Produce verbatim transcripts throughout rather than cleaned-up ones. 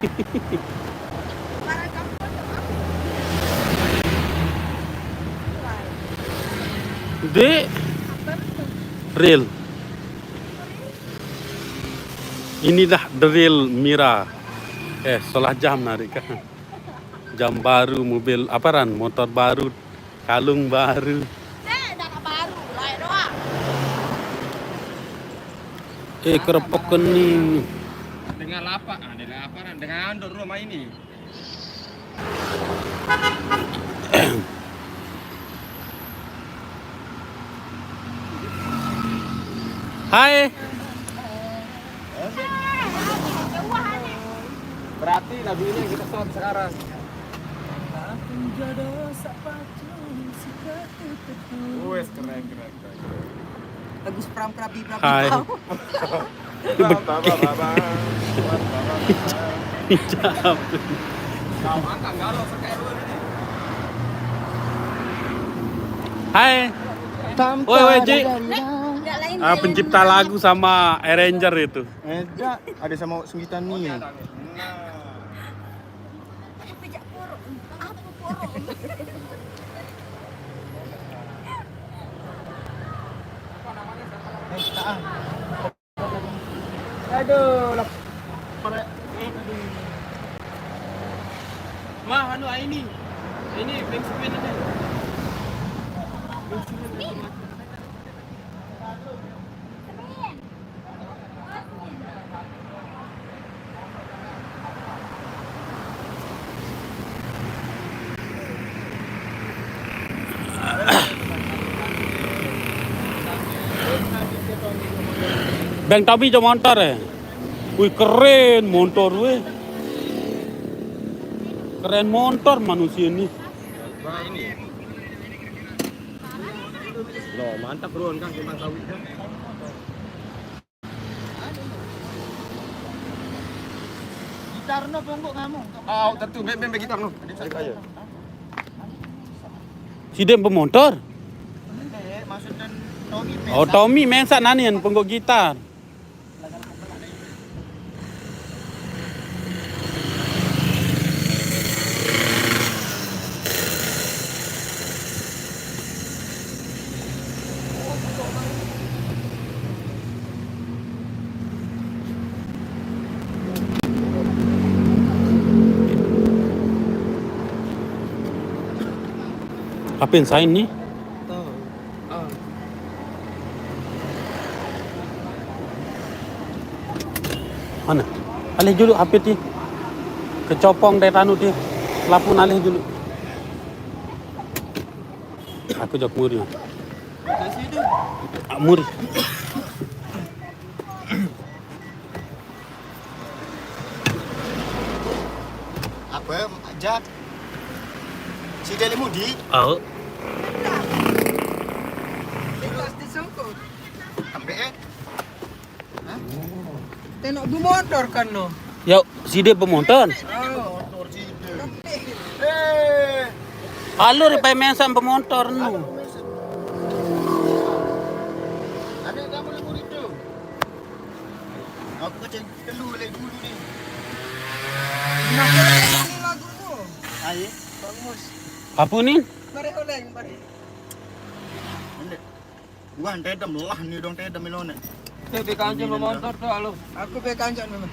Di real. Inilah the real Mira. Eh, salah jam narik kan. Jam baru, mobil apa ran? Motor baru, kalung baru. Eh, kerepek kening. Dengan apa? Ah, dengan apa ran? Dengan andor rumah ini. Hai. Berarti lagu ini yang kita stop sekarang. Wes, keren, keren, keren. Bagus pram krabi brabi. Hai. Kau. Hijab. Hai. Woi, woi, Ji. Ah, pencipta lagu sama arranger itu. Eh, ada sama Senggitan nih. Aduh, lapar. Mah, anu, ini. Ini bensin ini. Bang Tommy jo montor eh. Wih, keren montor wih. Keren montor manusia ini. Loh, mantap bro, kan cuma sawit kan. Gitar no pungkuk kamu. Oh, tentu, main, main gitar no. Ayo. Si Dem pemontor? Eh, maksudnya Tommy. Oh, Tommy mensak nani yang pungkuk gitar. Apa yang sign ni? Mana? Alih dulu H P ti. Kecopong dari tanu ti. Lapun alih dulu. Aku jok muri. Ah, muri. Apa aja? Si Deli Mudi. Oh. Terus disungkut. Sampai eh. Hah? Tengok bu motor kan no. Yo, si dia pemontor. Oh. Eh. Alur pai mensan pemontor no. Ada kamu lagi itu. Aku kecil telu lagi dulu ni. Nah, lagu tu. Aye. Bagus. Apa ni? Mari oleng, mari. Wah, tedem lah ni dong tedem ilone. Dia be kanjeng lo motor tu alo. Aku be kanjeng memang.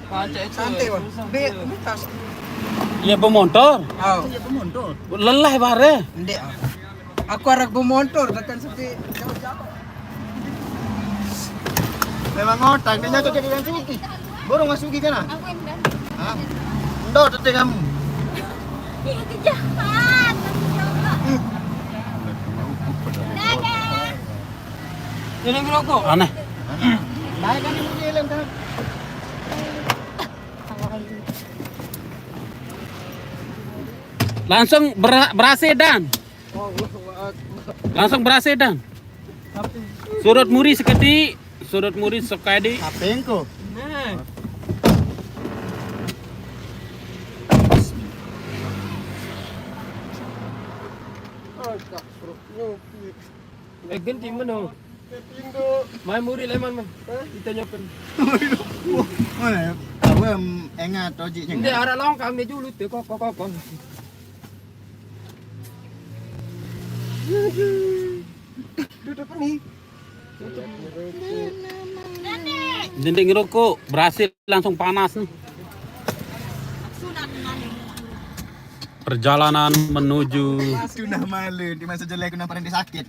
Kancak itu. Santai, Bang. Be, tas. Iya, pemontor. Oh. Iya, pemontor. Lelah bare. Ndek. Aku arah pemontor tekan sepi jauh-jauh. Memang otak dia nyatu jadi yang suki. Baru masuk ke sana. Hah? Ndo tete kamu. Ih, kejahatan. Dadah. Ini ngerokok. Aneh. Baik kan ini dia kan. Langsung bera- berhasil dan. Langsung berhasil dan. Surut muri sekedi, surut muri sekedi. Apa engko? Nah. Eh, ganti meno. Main muri leman man. Kita nyopen. Mana ya? Apa Em, engat tojik nyengat. Ndeq araq longkang meq julu te, kok, kok, kok, kok. Aduh. Duduk ni. Dinding rokok berhasil langsung panas nih. Perjalanan menuju Sunat male, di masa jelek, kenapa nanti sakit?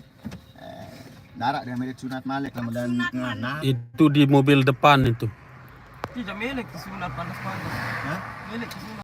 Eh, darah dia mirip sunat malik, kemudian ngana. Itu di mobil depan itu. Tidak milik sunat panas-panas. Hah? Milik sunat.